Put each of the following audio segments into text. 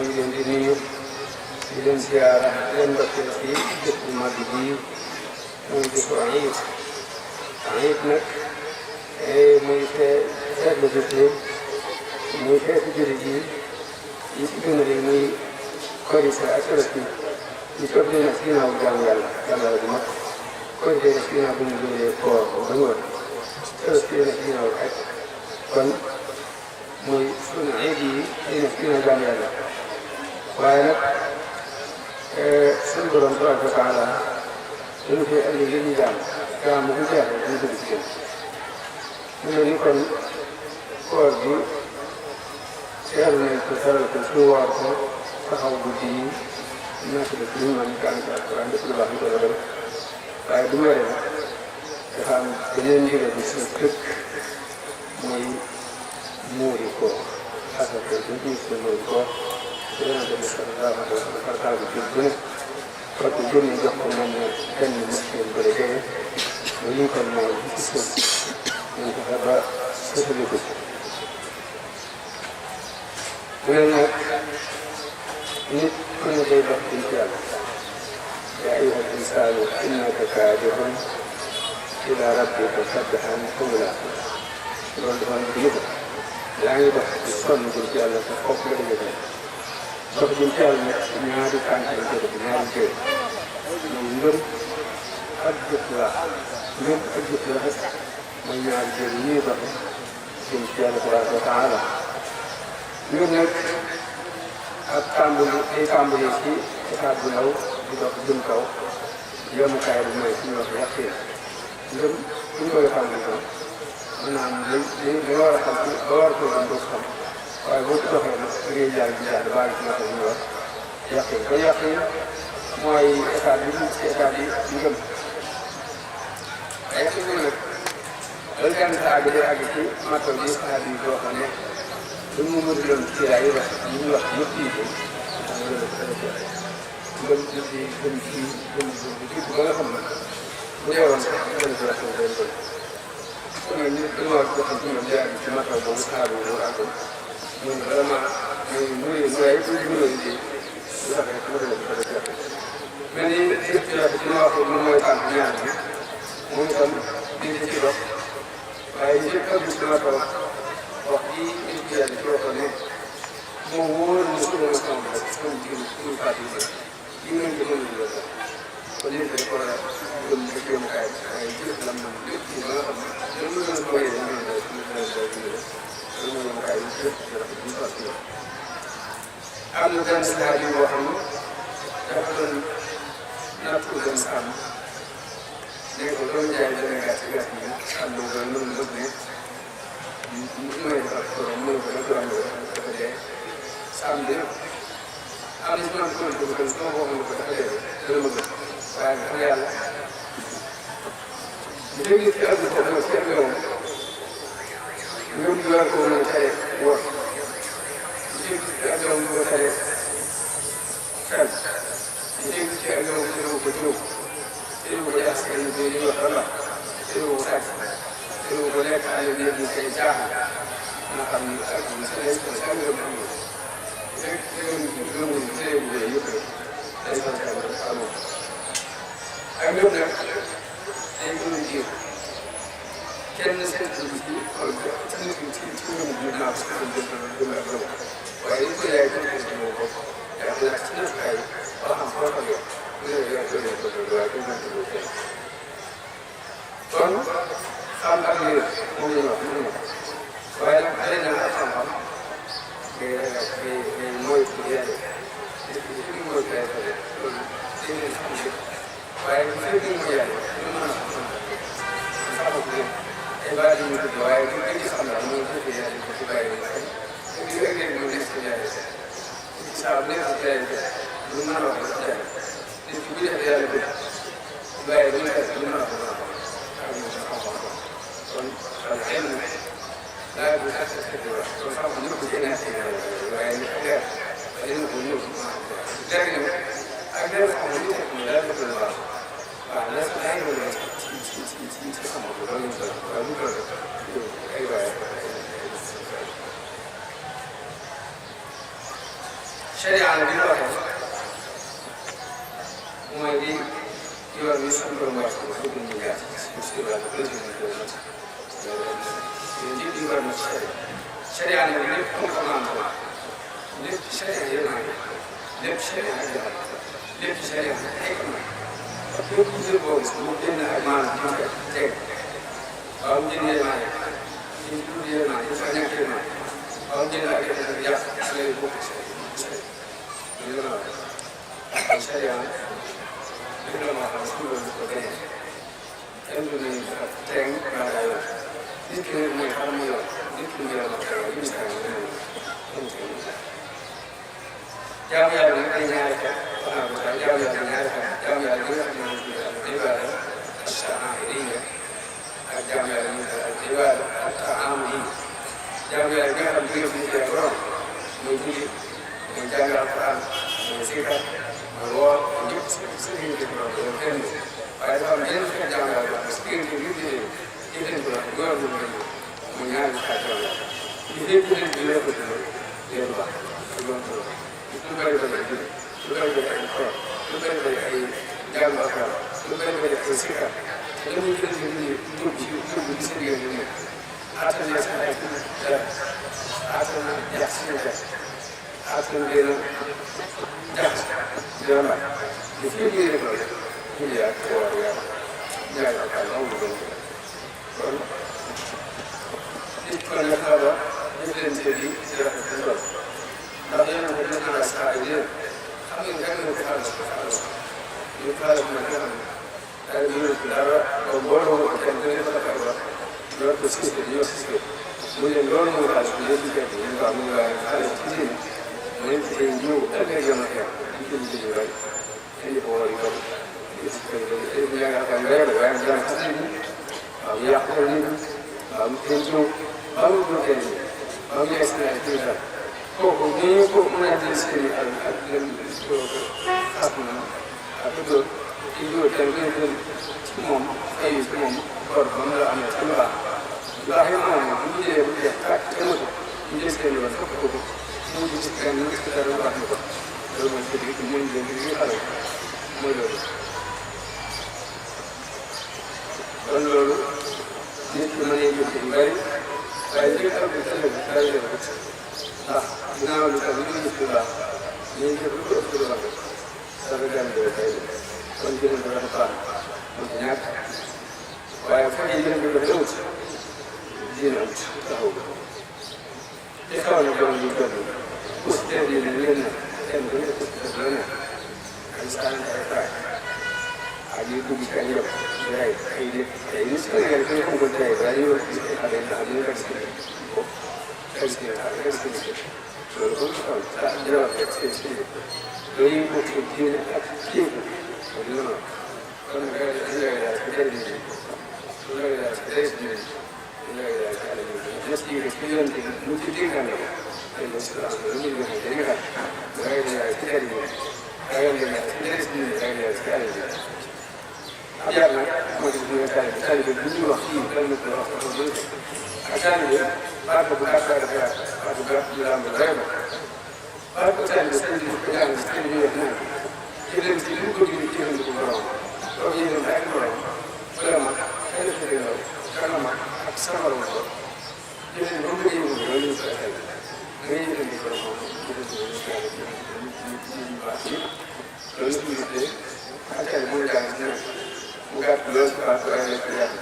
ngi leen di nuyu di leen ziara di leen ndokkeel ci dëkk bu mag bii muy jëfu ayib ayib nag muy feet la jotee muy feetu jullit yi yi ci gën a rëy muy korite ak tabaski ñu topp leen ak ginnaaw jaamu yàlla bu mag korite nag ginnaaw bu ñu jëlee koor ba ngoon tabaski nag ginnaaw ak kon muy sunu ayib yi nag ginnaaw jaamu yàlla waaye nag suñu borom tabaaraka wa taala dañu koy andi li ñuy jaamu bu jeexee dañu dugg ci mu mel ni kon koor bi seetlu nañ ko saral ko su woor ko taxaw guddi yi nekk def li ñu mën a gàncax ak alquran def lu baax ñu ko defal waaye bu ñu waree nag dafa am beneen ndigal bi suñu dëkk mooy muuri ko xasal ko suñu gis muuri ko dana dem sallallahu alayhi wa sallam farataal bi jur bu ne parce que jur ñu jox ko moom ne kenn muslim ko la jege ba ñu kon mooy gis ko ñu fexe ba sëtali ko mu ne nag nit ku ne day dox jëm ci yàlla yaa ayyuha l-insaanu innaka kaadihun ilaa rabbika kadhan famulaaqiih loolu dafa am lu yaa ngi dox di sonn jëm ci yàlla te foofu nga dëgg dox jëm ci yàlla nag ñaari tànk lañ ko def ñaari jëy muy ngëm ak jëf la ngëm ak jëf la mooy ñaari jëy yi ñuy dox jëm ci yàlla tabaaraka wa taala ngëm nag ak tàmbali ci étape bu ndaw di dox jëm kaw yemukaay bi mooy suñu wax yaqin ngëm suñ koy tàmbali ko maanaam li nga war a xam ci ba war koo gën doo ko xam waaye boo ci doxee nag da ngay jàll di jàll baal ci naka ñuy wax yaqin ba yaqin mooy étape bi ci étape bi ngëm waaye yaqin nag bal jàng sa àgg day àgg ci matal bi saxaat yi boo xam ne dañ mu mën doon ci laay wax li ñuy wax yëpp yi ko xam nga loolu dafa ngëm ci gëm ci gëm ci ba nga xam ne bu deewoon sax dana ci rafetlu benn bëri kon nag ñu dañoo war a jox ci ñoom jaar ci matal boobu saxaat yi loolu àggoon ñun vraiment ñun waaye pour ñu mën a liggéey lu tax rek mu demee dafa def mais ni yëpp ci rafet ci ma waxoon moom mooy tànk ñaar bi moom itam di ci dox waaye ñu fekk ëpp ci matal wax ji ñu ci yàlla ci waxoon ne moom wóor na su ma sama rek comme jigéen suñu fàtte yi yi ngeen ko mën a dugal sax kon nit dafa war a gëm ba jéemukaay waaye jëf lam na lépp ci ba nga xam ne loolu la ñu koy yéene ñu ne suñu beneen day dundee loolu mooy jéemukaay yi jëf ci rafet bu ñu fàtte am na benn saar yi boo xam ne dafa doon natt ko doon am ne ko doon jaay benn gàtt gàtt yi am na doon mën bëgg ne ñu may defar borom mën ko def doon dafa dee am de am na ñoom ko ko ko sama waxoon ko dafa dee dana ma gën waaye xam nga yàlla bu dee ci àgg foofu nag ci àgg moom ñoom ñu war ko mën a tere wor bu dee ci àgg moom ñu tere xel bu dee ci àgg moom ñu ko jóg teewu ko yàq ñu dee ñu wax wala teewu ko sàcc teewu ko lekk àll bi yëpp ñu koy jaaxal nga xam ni ak ñu sa lay ko àgg am am rek teewu teewu yëpp day fan xam amoo ak ñoom nag day gën a jiw kenn seetlu bi ci xol bi ci nit ñi ci ngëm bi naa ko gën a gëm waaye li ko yaay ci ko moom bopp yaa ko ci nekk ay ba xam foo ko yor loolu yaa ko yor ko waaye ko gën ko kenn kon xam ak yéen moom la ñu wax mënu ma waaye nag xëy na ak xam-xam ngay mooy ci yàlla li mooy ci yàlla loolu dañ leen xam lépp waaye bu fekkee mooy yàlla ñu mën a xam xamatu leen ay baat yu ñu dugg waaye bu ñu xam daal mooy fekkee yàlla ko ci bàyyi leen xel li nga léegi mooy nekk ci yàlla saa bu nekk ci yàlla lu mën a wax ci yàlla nit ki bu def yàlla dëgg bàyyi lu nekk lu mën a ko xam xam-xam kon wala xëy na daa bu sax kon xam-xam ñu ko ci nekk waaye li ko leer dañ ko ñëw dégg nga ak leer xam nga li nekk nii daal dafa la baax waaw leer ko daa ngi doon ci xam-xam loolu ñu ko waaye bu ko def ay waaye sharia la bi ñu waxee mooy li yoon wi suñu borom wax ko bëgg ñu jaar parce que wàllu président bi doon nit ñi war na sharia nag lépp xam-xam ko lépp sharia yéen lépp sharia ak jaxal lépp sharia ay xam lépp jël boobu mu génn ak maanaam ci nga teg waaw mu jënd yéen ñu tudd yéen ñu fa nekk yéen waaw jënd ak yàq si lay bokk si li ma wax sharia li la ma xam suñu loolu ko gën kenn du nañu dafa teg maa daa yoon nit ki nag mooy xam mu yoon nit ki mu yoon ak yoon yu ñu xam jaamu yàlla nag ay ñaari xeet wax naa ko sax jaamu yàlla ñaari xeet jaamu yàlla bi nga xam ne moom ibaada ash-sha'iriyya ak jaamu yàlla ñu koy ak ibaada at-ta'amuliyya jaamu yàlla bi nga xam ne bi nga fi ñu borom mooy julli mooy jàng alquran mooy zikar mooy woor ñëpp si diggante bi loolu kenn waaye dafa am yeneen xeet jaamu yàlla boo xam ne si diggante bi diggante bi góor bu mu mooy ñaari xeet jaamu yàlla ñu dégg diggante bi lépp dina baax loolu lu bëri bëri ay julli lu bëri bëri ay koor lu bëri bëri ay jàng alquran lu bëri bëri ay zikar te li muy gën a dugg ci sa diggante bi xaatal na sax ay dara xaatal na jax suñu jax xaatal na gën a jax dina mbay lu fi ñu rek loolu julli ak koor yaa jàng alquran amul gën kon nit kon nag la ba jëflante bi di rafet bu doon ndax yéen a ngi ko jënd ak saa yu yéen xam ngeen gën a ko xaalis ko xaalis ñu xaalis nag nga xam ne daal di yëngu dara ba booloo ko kenn dañuy faral di wax loolu ko système bi ñoo système mu ne loolu mooy xaalis bi léegi fekk ñu baax mu ne waaye xaalis ci diin mu ne ci ñëw ëllëg yoon ak yoon ñu jënd di ñu rek indi ko war a yokk gis ko ñu nga xam ne rek waaye mu daan xas nit ñi waaw mu yàq ko nit ñi waaw mu kenn ñëw waaw mu dul kenn ñi waaw mu yees na ay kii daal kooku ni ñu ko mën a jël si ak leen xas na ak dóor kii dóor kenn ku ne ci moom ay ci moom bor ba mu la amee ci lu baax lu baax yi moom bu ñu jëlee bu ñu def ak kenn ko ñu jël seen yoon fokk ko mu ngi ci kenn mu ngi ci dara lu baax na ko loolu mooy dëgg bi mooy leen ñu xale mooy loolu kon loolu nit ki mën a yëg yu bari waaye li nga xam ne ëllëg day def ko ndax ginnaaw lu tax li ñu gis lu baax ñu ngi def lu ko ëpp lu baax dafa jàng day kon jëlee ko dafa baax mu ci ñàkk waaye bu fekkee jëlee ko dafa amut dina amut taxaw ko te xaw na borom yu jot ku si teel yi ñu leen ne kenn ku nekk def la ne ay saan ay taay ak yu dugg ci ay yëpp di rey ay nit ay nit Sénégal yi xam ko tey waaye ñu wax ci ay xale ndax ñu respecté ko respecté loolu comme xaw na dina wax respecté loolu ñu bokk ci diine ak kii ko dina ma kon nag dañu daal ci dara nit ñi dañu daal ci dara nit ñi dañu daal ci àll bi ñes yi rek ci yoon bi lu ci dénkaan la ko te loolu si la am lu muy joxe dañu xam dañu daal ci dara nit ñi dañu daal ci dara nit ñi dañu daal ci àll bi ab yar nag moo di bu ñu taalibe bu ñuy wax fii lan la ko wax ko bu ak taalibe baat bu gàtt dafa yaatu baat bu gàtt ñu lamb rek ba baat bu taalibe sëñ bi ko jàng sëñ bi wax naan ci leen ci lu ko di ci leen ko borom loolu yéen ak borom wala mag xëy na fi ndaw kana mag ak samaru ko jëleen ba mu yëngu loolu ñu ko xel ngay yëngu di borom moom ci leen ko ñu xel ñu baax yi loolu ñu tuddee ak ay bu ñu jàng ci nag mu gàtt loolu baax waaye nag yàlla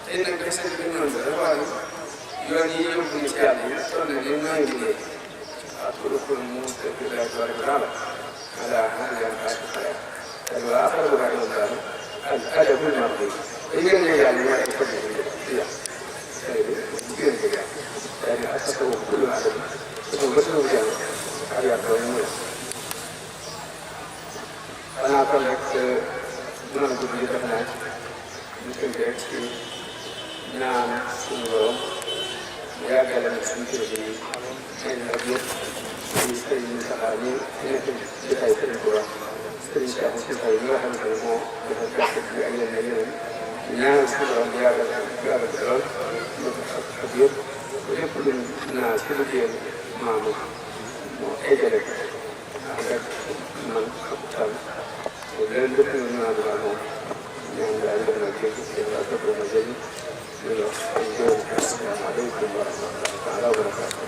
tey nag des na gën noonu dafa wax ni yoon yi yóbbu ñu ci yàlla yi toll na leen nooy liggéey waaw pour mu tëdd daal di war a daal ala ala yan xaar ci xalaat te loolu affaire bu baax la daal ak adabul mardi te ngeen ne yàlla ñoo ay fëgg di yàq tey bi bu gën ko yàq daal di asaka wu kullu adab dafa bët lu jàng ak yàq loolu mu xanaa kon nag dina la gudd yi def naa ñu tënk rek ci ñaan suñu borom mu yàggale nag suñu kilifa yi xëy na ak yëpp di sëriñ Moustapha ñi nekk jotaay sëriñ Touba sëriñ Cheikh Moustapha yi nga xamante ne moo dafa gàtt bi ak yeneen yeneen ñu ñaanal suñu borom mu yàggal lool ak yëpp lépp luñ naa ci liggéeyal maamu moo eggale ko dëkk na ñu naan daal moom ñoom daal def na dégg yàlla dëpp na jëli ñu wax ay jëwal asalaamaaleykum wa rahmatulah wa barakaatu